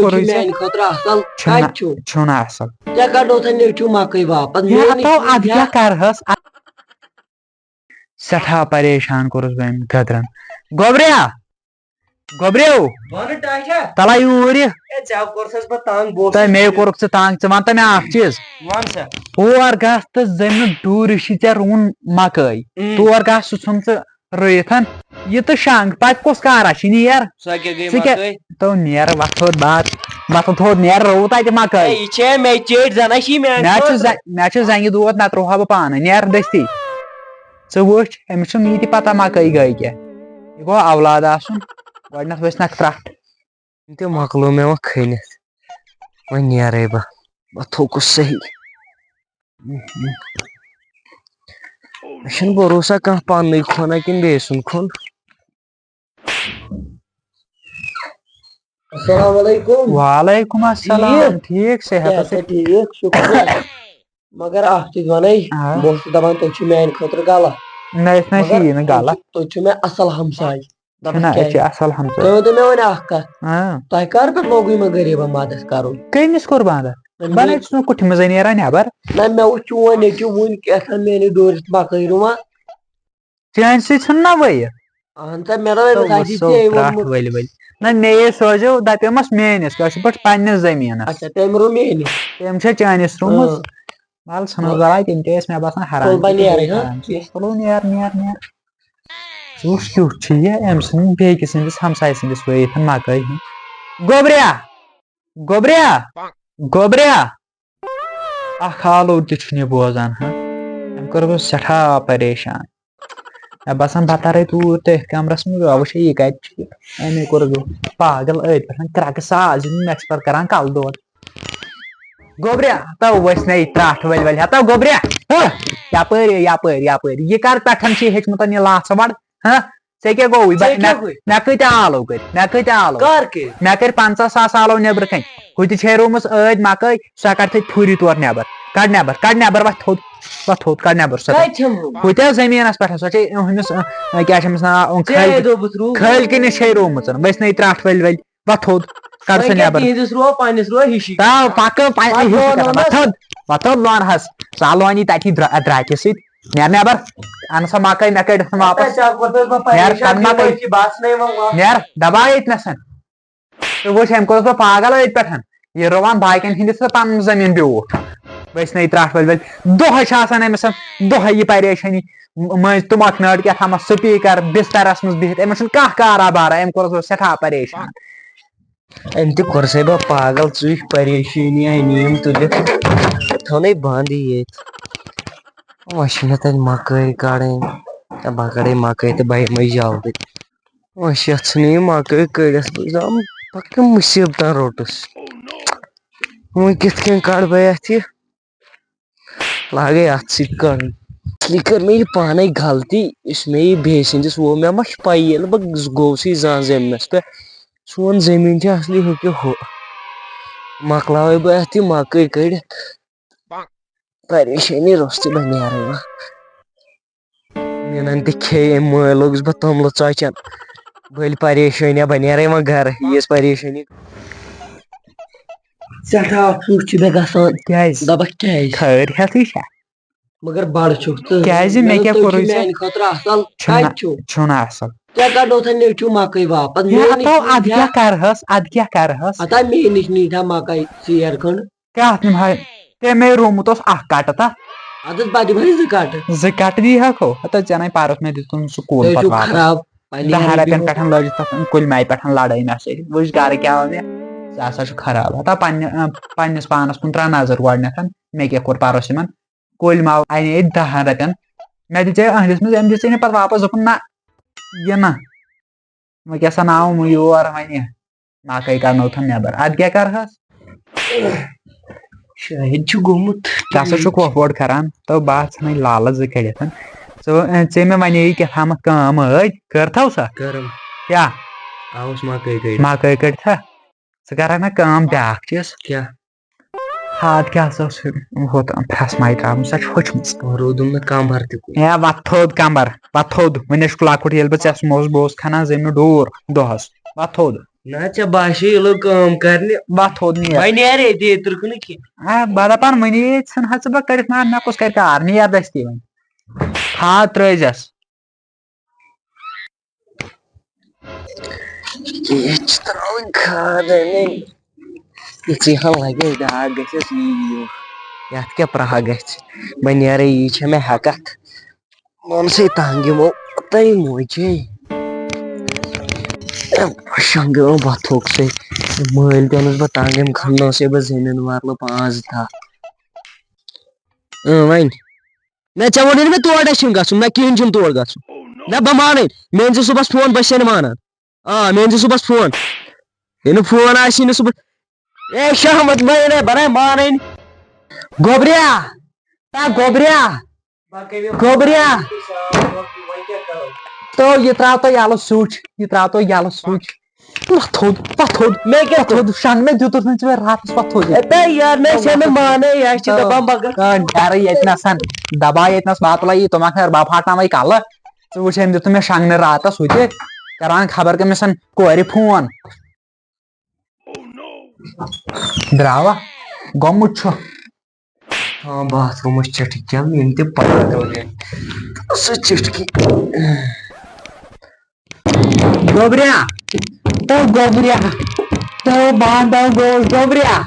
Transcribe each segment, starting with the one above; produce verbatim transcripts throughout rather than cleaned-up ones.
کوٚرُے ژےٚ؟ میانہِ خٲطرٕ اصل۔ چھُنہ، کتہِ چھُ؟ چھُنہ اصل۔ ژےٚ کڑو تھا نیٚچوٗ مکٲے واپس؟ ہے، میٲنۍ ہتو، ادٕ کیٛاہ کرہس؟ سٮ۪ٹھاہ پریشان کوٚرُس بہٕ أمۍ گدرن۔ گوٚبریا، گوٚبریو، وَنہٕ ٹاٹھا۔ تَلہ یوٗرۍ یہِ۔ ہے، ژےٚ کوٚرتھَس بہٕ تنگ، بہٕ اوسُس تہٕ مے کوٚرُکھ ژٕ تنگ، ژٕ وَن تہٕ مےٚ اکھ چیٖز۔ وَن سا۔ ہور گژھ تہٕ زٔمیٖن ڈوٗرِس چھِ ژےٚ رُوُن مکٲے۔ اۭں۔ تور گژھ، سُہ ژھُن ژٕ رُوِتھ۔ یہِ تہٕ شنٛگ، پتہٕ کُس کارا چھِ؟ نیر۔ سۄ کیٛاہ گٔے ژٕ کیٛاہ؟ مکٲے؟ تو نیر، وۄتھ تھوٚد بار، وۄتھ تھوٚد نیر، رُوُ تَتہِ مکٲے۔ ہے، یہِ چھے مےٚ چیٚٹۍ زنہ چھی میٛانہِ مےٚ چھُ خٲطرٕ۔ زَ-، مےٚ چھُ زنٛگہِ دود، نہ ترٛوہا بہٕ پانہٕ، نیر دٔستی۔ ژٕ وٕچھ، أمِس چھُنہٕ یہِ تہِ پتہ مکٲے گٔے کیٛاہ۔ یہِ گوٚو اولاد آسُن، گۄڈٕنٮ۪تھ ؤسۍ نکھ ترٛٹھ۔ تہِ مۄکلو مےٚ وۄنۍ کھٔنِتھ۔ وۄنۍ نیرے بہٕ۔ بہٕ تھوٚکُس صحیح۔ مےٚ چھُنہٕ بروسا کانٛہہ پننُے کھونا کِنہٕ بیٚیہِ سُنٛد کھوٚن۔ السلام علیکم۔ وعلیکم السلام۔ ٹھیٖک؟ ٹھیٖک، صحت کیٛاہ آسہِ؟ سا ٹھیٖک، شُکر۔ مگر اکھ چیٖز وَنے، آ۔ بہٕ اوسُس دَپان تُہۍ چھِو میٛانہِ خٲطرٕ غلط۔ نہ، أسۍ نہ چھِ مگر یی نہٕ تُہۍ غلط۔ چھِو، تُہۍ چھِو مےٚ اَصٕل ہمساے۔ دَپان چھِنہ، أسۍ کیٛازِ؟ چھِ اَصٕل ہمساے۔ تُہۍ ؤنۍ تو مےٚ وۄنۍ اَکھ کَتھ۔ آ۔ تۄہہِ کَر پٮ۪ٹھ لوگوُے مےٚ غریٖبَن مَدَد کَرُن؟ کٔمِس کوٚر مَدَد؟ نہ، بَنٲے مےٚ ژٕ نہٕ کُٹھِ منٛزَے نیران نٮ۪بَر۔ نہ، مےٚ وُچھ چون نیٚچوٗ وُنہِ کیٛاہ تھام میٛٲنِس ڈوٗرِس مَکٲے رُوان۔ چٲنۍ سۭتۍ ژھُن نہ وۄنۍ۔ اہن سا، مےٚ دوٚپ أمِس، تہٕ اَسہِ وٕچھو ژےٚ ووٚنمُت۔ ترٛٹھ ؤلۍ ؤلۍ۔ نہ، مے سوزیو، دَپیومَس میٲنِس، کٲشِر پٲٹھۍ پنٛنِس زٔمیٖنَس۔ اچھا، تٔمۍ روٚو میٲنِس۔ تٔمۍ چھےٚ چٲنِس روٗمٕژ۔ اۭں۔ وَلہٕ ژھٕنُس بَلاے، تِم تہِ ٲسۍ مےٚ باسان حرام۔ تُل بَنہِ یارٕے، ہاں؟ تُل نیرٕ، نیرٕ، نیرٕ۔ ژٕ وٕچھ کیُتھ چھُ یہِ، أمۍ سٕنٛدِ بیٚکہِ سٕنٛدِس ہمسایہِ سٕنٛدِس وٲیِتھ مَکٲے ہُنٛد۔ گوٚبریا! گوٚبریا! گوٚبریا! اکھ آلو تہِ چھُنہٕ یہِ بوزان، ہا؟ أمۍ کوٚر بہٕ سٮ۪ٹھاہ پریشان۔ مےٚ باسان، بہٕ ترے توٗرۍ تٔتھۍ کمرس منٛز، بہٕ وٕچھے یہِ کتہِ چھُ۔ أمۍ کوٚرُس بہٕ پاگل أتھۍ پٮ۪ٹھ کرٛٮ۪کہٕ ساز، یہِ نہٕ مےٚ چھُ پتہٕ کران کلہٕ دود۔ گوٚبریا، ہتو ؤسۍ نے ترٛٹھ ؤلۍ ؤلۍ، ہتو گوٚبریا، ہہ، یپٲرۍ، یپٲرۍ، یپٲرۍ۔ یہِ کر پٮ۪ٹھ چھُ ہیٚچھمُت یہِ لژھ وڑ، ہہ؟ ژےٚ کیٛاہ گوٚوُے؟ ژےٚ بہ-، کیٛاہ مےٚ، گوٚوُے؟ مےٚ کۭتیٛاہ آلو کٔرۍ؟ مےٚ کۭتیٛاہ آلو؟ کر کٔرۍ؟ مےٚ کٔرۍ پنٛژاہ ساس آلو نیٚبرٕ کَنۍ۔ ہُہ تہِ چھے روٗمٕژ ٲدۍ مکٲے، سۄ کَڑ تھٔج پھُری تور نیٚبر۔ کَڑ نیٚبر، کَڑ نیٚبر، وۄتھ تھوٚد، وۄتھ تھوٚد، کَڑ نیٚبر سۄ۔ کَتہِ چھَم روٗمٕژ؟ ہُہ تہِ حظ زٔمیٖنَس پٮ۪ٹھ، سۄ چھے أہٕنٛدِس، اَ، کیٛاہ چھِ أمِس ناو، أہٕنٛدِ ژےٚ کھٲلۍ، دوٚپُتھ روٗم۔ کھٲلۍ کِنِس چھے روٗمٕژ، ؤسۍ نَے ترٛٹھ ؤلۍ ؤلۍ، وۄتھ تھوٚد، کَڑ سۄ وۄنۍ کیٛاہ نیٚبر۔ تِہنٛدِس رو، پنٛنِس رو ہِشی۔ تاو، پَکہٕ، پَ-، پَتہٕ یہِ چھُ لونو کران، نہ۔ وۄتھ تھوٚد، وۄتھ تھوٚد، لون حظ، ژٕ ہا لونی تَتی درٛ-، درٛاتہِ سۭتۍ۔ نیر نیبر، اَن سا مکٲے، مےٚ کٔڑِتھ نہٕ واپس۔ اَتھ کیٛاہ کوٚر تۄہہِ بہٕ نیر، پریشان؟ کَڑ مکٲے۔ یہِ باسہِ نَے وۄنۍ وۄنۍ۔ نیر، دباو ییٚتہِ نَسَن۔ ژٕ وٕچھ، أمۍ کوٚرُس بہٕ پاگل أتھۍ پٮ۪ٹھ۔ یہِ رُوان باقین ہِنٛدِس تہٕ پَنُن زٔمیٖن بیوٗٹھ۔ ؤسۍ نَے ترٛٹھ ؤلۍ ؤلۍ۔ دۄہَے چھِ آسان أمِس دۄہَے یہِ پریشٲنی۔ م-، مٔنٛزۍ تُمبکھ نٲر کیٛاہ تھامَتھ، سپیٖکر، بِستَرَس منٛز بِہِتھ۔ أمِس چھُنہٕ کانٛہہ کارا بارا۔ أمۍ کوٚرُس بہٕ سٮ۪ٹھاہ پریشان۔ أمۍ تہِ کوٚر سَے بہٕ پاگل، ژٕے پریشٲنی آیہِ نِیَم تُلِتھ۔ تھاونَے بنٛد یہِ ییٚتہِ۔ وۄنۍ چھِ مےٚ تَتہِ مکٲے کَڑٕنۍ۔ تہٕ بہٕ کَڑَے مکٲے تہٕ بہٕ یِمَے جلدی۔ وۄنۍ چھِ یَتھ ژھٕنٕے یہِ مکٲے کٔڑِتھ۔ بہٕ چھُس دَپان، بہٕ کَمہِ مُصیٖبتَن روٚٹُس۔ وۄنۍ کِتھ کٔنۍ کَڑٕ بہٕ یَتھ یہِ؟ لاگے اتھ سۭتۍ کرُن۔ اصلی کٔر مےٚ یہِ پانے غلطی، یُس مےٚ یہِ بیٚیہِ سٕنٛدِس ووٚو، مےٚ ما چھِ پَیی، ییٚلہِ بہٕ گوٚوسٕے زان زٔمیٖنَس پٮ۪ٹھ، سون زٔمیٖن چھُ اصلی ہُہ کہِ ہُہ۔ مۄکلاوے بہٕ اتھ یہِ مکٲے کٔڑِتھ۔ پریشٲنی روٚستُے بہٕ نیرے وۄنۍ۔ مِنان تہِ کھے أمۍ مٲلۍ، لوٚگُس بہٕ توٚملہٕ ژۄچن۔ بٔلۍ پریشٲنی، بہٕ نیرے وۄنۍ گرٕ، ییٖژ پریشٲنی۔ سٮ۪ٹھاہ افسوٗس چھُ مےٚ گژھان۔ کیٛازِ؟ دَپَکھ کیٛازِ؟ خٲرِیَتٕے چھا؟ مگر بڑٕ چھُکھ ژٕ۔ کیٛازِ؟ مےٚ مےٚ دوٚپ، کیٛاہ تُہۍ چھِو کوٚرُے ژےٚ؟ میٛانہِ خٲطرٕ اصل۔ چھُنہ، کَتہِ چھُو؟ چھُنہ اصل۔ ژےٚ کَڑنو تھا نیٚچوٗ مکٲے واپس؟ ہے، میٛٲنِس ہتو، اَدٕ کیٛاہ کرہس؟ اَدٕ کیٛاہ کرہس؟ ہتا مے نِش نیٖتھا مکٲے ژیر کھنٛڈ۔ کیٛاہ نِمہٕ ہا؟ تٔمۍ روومُت اوس اکھ کٹہٕ تتھ۔ اَدٕ حظ، بہٕ دِمہٕ ہا زٕ کٹہٕ۔ زٕ کٹہٕ دی ہکھو؟ ہتا ژےٚ نے پرُس مےٚ دیُتُن سُہ کُل تُہۍ پتہٕ چھِو واپس۔ خراب۔ پننہِ دَہن ہرِ رۄپین بِہِو۔ پٮ۪ٹھ لٲجِتھ تتھ کُلۍ مایہِ پٮ۪ٹھ لڑٲے مےٚ سۭتۍ۔ وٕچھ گرٕ کیٛاہ آو مےٚ۔ ژٕ ہسا چھُکھ خراب۔ ہتا پننہِ، اَ، پننِس پانس کُن تراو نظر گۄڈٕنٮ۪تھ۔ مےٚ کیٛاہ کوٚر پرُس یِمن؟ کُلۍ ماو اَنے أتۍ دَہَن رۄپیَن۔ مےٚ دِژے أہٕنٛدِس منٛز، أمۍ دِژے نہٕ پَتہٕ واپَس، دوٚپُن، "نہ، یہِ نہ۔ وۄنۍ کیٛاہ سا ناو یور وۄنۍ یہِ؟ مکٲے کَڑنٲوتھَن نٮ۪بر۔ اَدٕ کیٛاہ کَرٕہَس؟" شاید چھُ گوٚمُت۔ ژٕ ہسا چھُکھ وۄپھ وۄڑ کَران، تہٕ بہٕ آسہٕ ژھٕنٕے لالہٕ زٕ کٔڑِتھ۔ ژٕ، ژےٚ مےٚ وَنے یہِ کیٛاہ تھامَتھ کٲم ٲدۍ، کٔرتھَو سا؟ کٔرٕم۔ کیٛاہ؟ آوُس مکٲے کٔڑِتھ۔ مکٲے کٔڑتھا؟ ژٕ کَرَکھ نہ کٲم بیٛاکھ چیٖز۔ کیٛاہ؟ ہاتھ کیٛاہ سا اوس ہُتھ پھرٛس مایہِ ترٛاوُن، سۄ چھِ ۂچھمٕژ۔ روٗدُم نہٕ کمبر تہِ کُنہِ۔ ہے، وۄتھ تھوٚد کمبر، وۄتھ تھوٚد۔ وۄنۍ ہے چھُکھ لۄکُٹ، ییٚلہِ بہٕ ژےٚ سُمبہوس، بہٕ اوسُس کھنان زٔمیٖنہِ ڈوٗر دۄہس۔ وۄتھ تھوٚد۔ نہ، ژےٚ باسیو یہِ لوٚگ کٲم کرنہِ۔ بہٕ تھوٚد نیر۔ وۄنۍ نیرے تہِ ییٚتہِ تُرکہٕ نہٕ کینٛہہ۔ آ، بہٕ دَپان وۄنۍ یے ژھٕن حظ ژٕ بہٕ کٔرِتھ، مگر مےٚ کُس کَرِ کار، نیر دٔستی وۄنۍ۔ کھاد ترٛٲوزٮ۪س۔ یہِ چھِ ترٛاوٕنۍ کھاد اَمے۔ یہِ ژٕے ہا لَگہِ، داغ گژھٮ۪س یی یہِ۔ یَتھ کیٛاہ پرٛاہ گژھِ؟ بہٕ نیرے، یی چھےٚ مےٚ ہٮ۪کَتھ۔ مان سا، یہِ تنگ یِمو تۄہہِ موجے۔ شنگہٕ یِمو بتھوک سۭتۍ۔ مٲلۍ پیوٚنُس بہٕ تنگ، أمۍ کھننو سا بہٕ زٔمیٖن ورلہٕ پانٛژھ دہ۔ اۭں، وۄنۍ۔ نہ، ژےٚ ووٚنُے نہٕ مےٚ تور اَسہِ چھُنہٕ گژھُن، نہ، کِہیٖنۍ چھُنہٕ تور گژھُن۔ نہ، بہٕ مانَے، مےٚ أنۍ زِ صُبحَس فون، بہٕ چھُسے نہٕ مانان۔ آ، مےٚ أنۍ زِ صُبحَس فون۔ ییٚلہِ نہٕ فون آسی نہٕ صُبحَس، اے شہمت، بہٕ یہِ نَے بَناے مانَے نہٕ۔ گوٚبریا، تا گوٚبریا۔ گوٚبریا۔ تو یہِ ترٛاو تو یَلہٕ سُچ، یہِ ترٛاو تو یَلہٕ سُچ۔ وۄتھ تھوٚد، وۄتھ تھوٚد۔ مےٚ کیٛاہ وۄتھ تھوٚد؟ شۄنٛگ مےٚ دیُتُتھ نہٕ ژےٚ مےٚ راتَس، وۄتھ تھوٚد۔ اے، تہٕ یارٕ، مےٚ چھےٚ نہٕ مانَے، یہِ چھِ تو دَپان بہٕ گژھٕ۔ کانٛہہ ڈَرٕ ییٚتہِ نَسَن، دَباو ییٚتہِ نَس باتُلہ یی، تِم اَکھ نَر بہٕ پھاٹناوَے کَلہٕ۔ ژٕ وٕچھ، أمۍ دیُت نہٕ مےٚ شۄنٛگنہٕ راتَس ہُتہِ، کَران خبر کٔمِس کورِ فون۔ درٛاوا؟ گوٚمُت چھُ۔ ہاں، باتھ روٗمَس چِٹھۍ کیٛاہ یِم تہِ پاگل گٔے۔ سُہ چِٹھۍ۔ گوٚبریا، تو گوٚبریا، تو بانٛدو گوٚو گوٚبریا،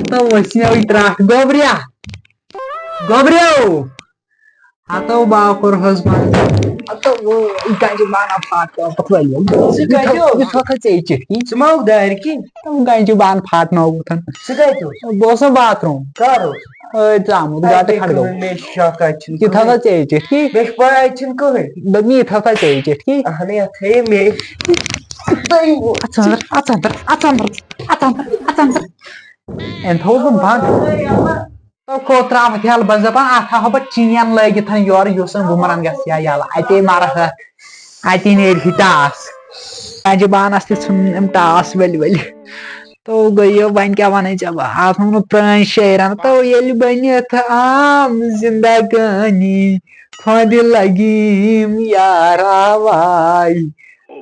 تو ؤسۍ مےٚ وٕنۍ ترٛٹھ گوٚبریا۔ گوٚبریو۔ ہتو باو کوٚر حظ بنٛد۔ ہتو وٲے، یہِ کَتہِ چھِ بانہٕ پھاٹنٲومٕژ ؤلِو۔ ژٕ کَتہِ اوسُکھ؟ یہِ تھوٚو تھا ژےٚ چِٹھۍ؟ ژٕ ما اوسُکھ دارِ کِنۍ؟ تِم کَتہِ چھِ بانہٕ پھاٹنٲومٕژ؟ ژٕ کَتہِ اوسُکھ؟ بہٕ اوسُس باتھ روٗم۔ کَر اوسُکھ؟ أتھۍ ژامُت، اَتہِ گاٹہٕ کھڑ گوٚو۔ مےٚ چھِ شک، اَتہِ چھِنہٕ یہِ تھاو کٕہٕنۍ۔ سا ژےٚ چِٹھۍ؟ مےٚ چھِ پَے، اَتہِ چھِنہٕ کٕہٕنۍ۔ دوٚپمَے، یہِ تھاو سا ژےٚ چِٹھۍ؟ اَہَنٕے، اَتھ تھٲیے مےٚ۔ اَژَنٛدر، اَژَنٛدر، اَژَنٛدر، اَژَنٛدر، اَژَنٛدر۔ أمۍ تھوٚو سُہ بنٛد۔ تو کوٚت ترٛاوَتھ یَلہٕ؟ بہٕ دَپان، اَتھ ہاوہا بہٕ چین لٲگِتھ یورٕ، یُس زَن وُمرَن گژھِ ہا یَلہٕ۔ اَتے مَرٕ ہا، اَتے نیرِ ہے ٹاس۔ اَجہِ بانَس تہِ ژھٕن أمۍ ٹاس ؤلۍ ؤلۍ۔ تو گٔیو، وۄنۍ کیٛاہ وَنَے ژےٚ بہٕ؟ اَتھ ووٚنمُت پرٛٲنۍ شٲعرَن، تو ییٚلہِ بٔنِتھ آم زِندگٲنی، خۄدِ لگیم یار آواے،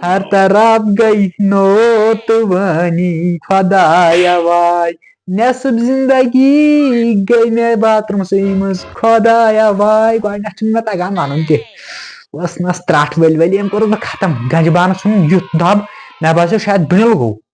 ہر طرف گٔے نوتوٲنی، خۄدایا واے۔ نٮ۪صٕف زِندگی گٔے مےٚ باتھ روٗمسٕے منٛز، خۄدایا واے۔ گۄڈٕنٮ۪تھ چھُنہٕ مےٚ تَگان وَنُن کینٛہہ۔ ٲس نَس ترٛٹھ ؤلۍ ؤلۍ، أمۍ کوٚرُس بہٕ ختم۔ گنجہِ بانَس ژھُنُن یُتھ دَب، مےٚ باسیو شاید بٕنِل گوٚو۔